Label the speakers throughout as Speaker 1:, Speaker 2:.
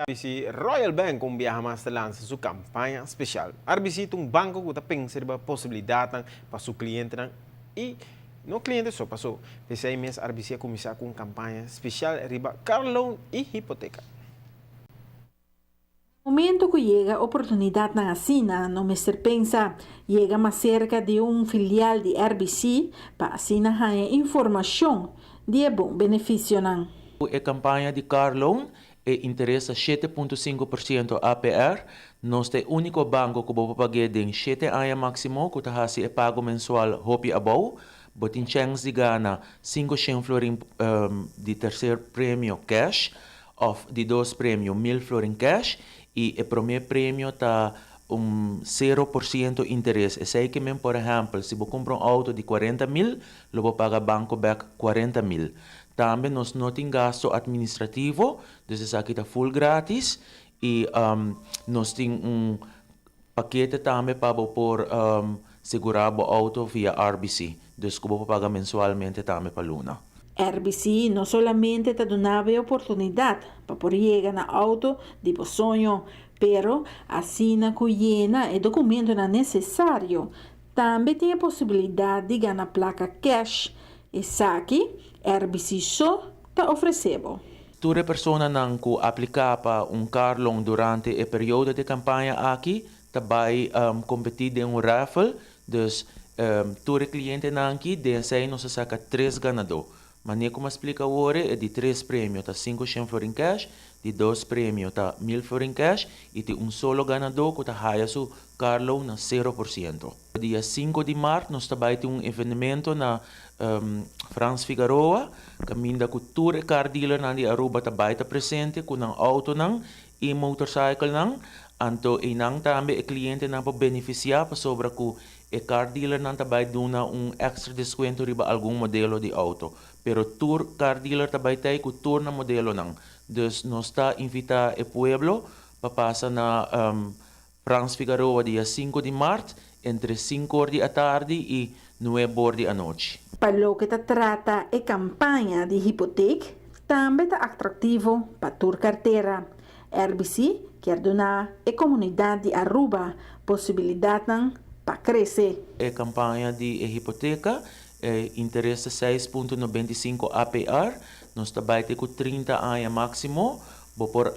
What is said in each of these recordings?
Speaker 1: RBC Royal Bank un biaha mas ta lansa su campaña special. RBC ta un banco cu ta pensa riba posibilidadnan pa su clientenan y no cliente so, paso p'esey mes RBC a cuminsa cu un campaña special riba car loan y hipoteca.
Speaker 2: Momento cu yega oportunidadnan asina, no mester pensa, yega mas cerca di un filial di RBC pa asina haya informacion di e bon beneficionan.
Speaker 3: E campaña di car loan, e interes ta 7.5% APR. Nos ta e unico banco cu bo por paga den 7 aña maximo, cu ta haci e pago mensual hopi abou. Bo tin chance di gana 500 florin di tercer premio cash, of di dos premio 1000 florin cash, y e prome premio ta un 0% interes. Esey kiermen, por ehempel, si bo cumpra un auto di 40 mil, lo bo paga banco back 40 mil. Tambe nos no tin gasto administrativo, dus esaki ta full gratis y nos tin un pakete tambe pa bo por segura bo auto via RBC, dus cu bo por paga mensualmente tambe pa luna.
Speaker 2: RBC no solamente ta duna e oportunidad pa por yega na auto di bo soño, pero asina cu yena e documento necesario, tambe tin e posibilidad di gana placa cash. Esaki, RBC so ta ofrece bo.
Speaker 3: Tur personanan cu aplica pa un car loan durante e periodo di campaña aki, ta bay competi den un raffle, dus tur clientenan aki, den esey nos a saca tres ganado. Manera cu mi a splica awor, e di tres premio ta 500 florin cash, di dos premio ta 1000 florin cash y tin un solo ganado cu ta haya su car loan na 0%. Dia 5 di maart nos ta bay tin un evento na Frans Figaroa, caminda cu tur car dealer nan di Aruba ta bay ta presente cu nan auto nan y motorcycle nan, anto e nan tambe e clientenan por beneficia pasobra cu e car dealer nan ta bay duna un extra descuento riba algun modelo di auto. Pero tur car dealer ta bay t'ey cu tur nan modelo nan. Dus nos ta invita e pueblo pa pasa na Frans Figaroa dia 5 di maart entre 5 or di atardi y 9 or di anochi.
Speaker 2: Pa loke ta trata e campaña di hipoteca, tambe ta atractivo pa tur cartera. RBC kier duna e comunidad di Aruba posibilidad pa crece.
Speaker 3: E campaña di hipoteca, interes 6.95 APR, nos ta bay cu 30 aña maximo. Bo por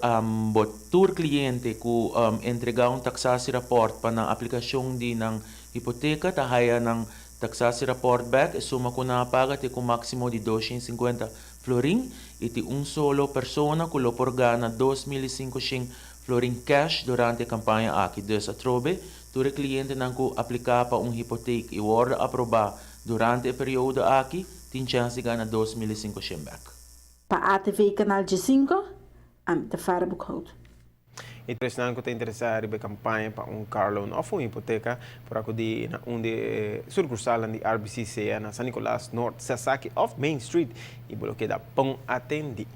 Speaker 3: bo tur cliente cu entrega un taxatierapport pa nan aplicacion di nan hipoteca, ta haya nan taxatierapport back, e suma cu nan paga te cu maximo di 250 florin y tin un solo persona cu lo por gana 2.500 florin cash durante e campaña aki. Dus atrobe, tur clientenan cu aplica pa un hipoteca y wordo aproba durante e periodo aki, tin chance di gana 2.500 back.
Speaker 2: Pa ATV Canal G5, ami ta Farah Boekhout.
Speaker 1: Y esnan cu ta interesa den campaña pa un car loan of un hipoteca, por acudi na un di sucursal di RBC, sea na San Nicolas, North, Sasaki of Main Street y bo lo keda bon atendi.